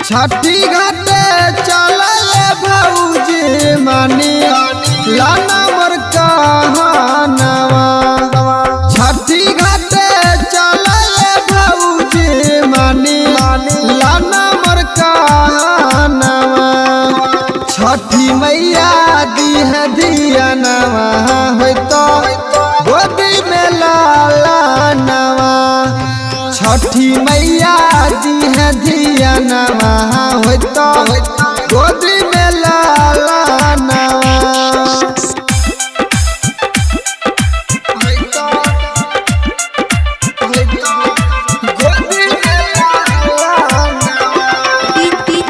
छठी घाटे चले भौजी मानी लाना मोर कहानवा। छठी घाटे चले भौजी मानी लाना मोर कहानवा। छठी मैया दीह दिया नवा होतो गोदी में लाला नवा। छठी मैया दीह दिया नवा होतो गोदी में लाला नवा। गोदी में लाला नवा।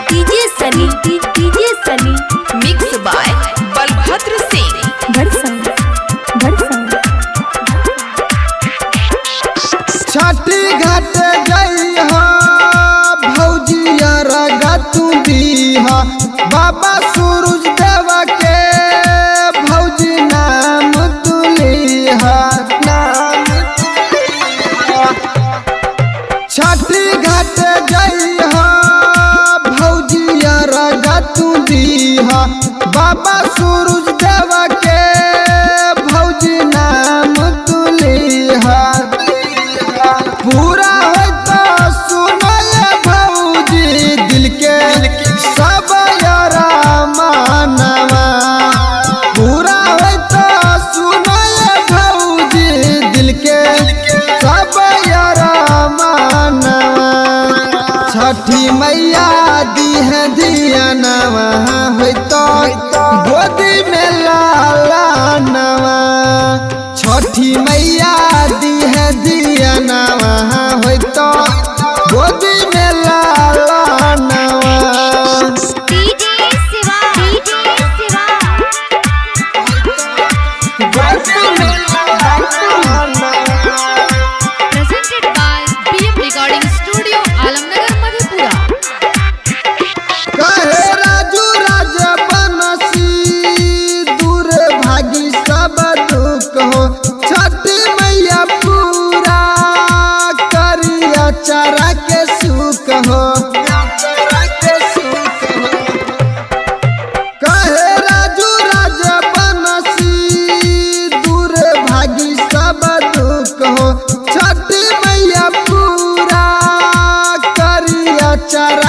DJ Sunny, DJ Sunny, mix by Balbhadra Singh. Garsang, Garsang. छठी घाट जइहा भौजिया रगा तू दीहा बाबा सूरज देव के भौजी नाम तू लीहा नाम तू लीहा। छठी घाट जइहा भौजिया रगा तू दीहा बाबा सूरज देव के भौजी नाम तू लीहा। पूरा होता सुनल भौजी दिल के सब यारा मानवा। पूरा होता सुनल भौजी दिल के सब यारा मानवा। छठी मैया दीह दिया नवा होतो गोदी में लाला नवा। छठी मैया दीह दिया नवा होतो गोदी में लाला नवा। DJ Shiva, DJ Shiva. गोदी में लाला नवा। Presented by PM recording studio, Alamnagar, Madhepura. कहे राजू राजा बनसी दूर भागी सब दुख हो। छठी मैया पूरा करिया चारा के सुख हो। कहे राजू राजा बनसी दूर भागी सब दुख हो। छठी मैया पूरा करिया चारा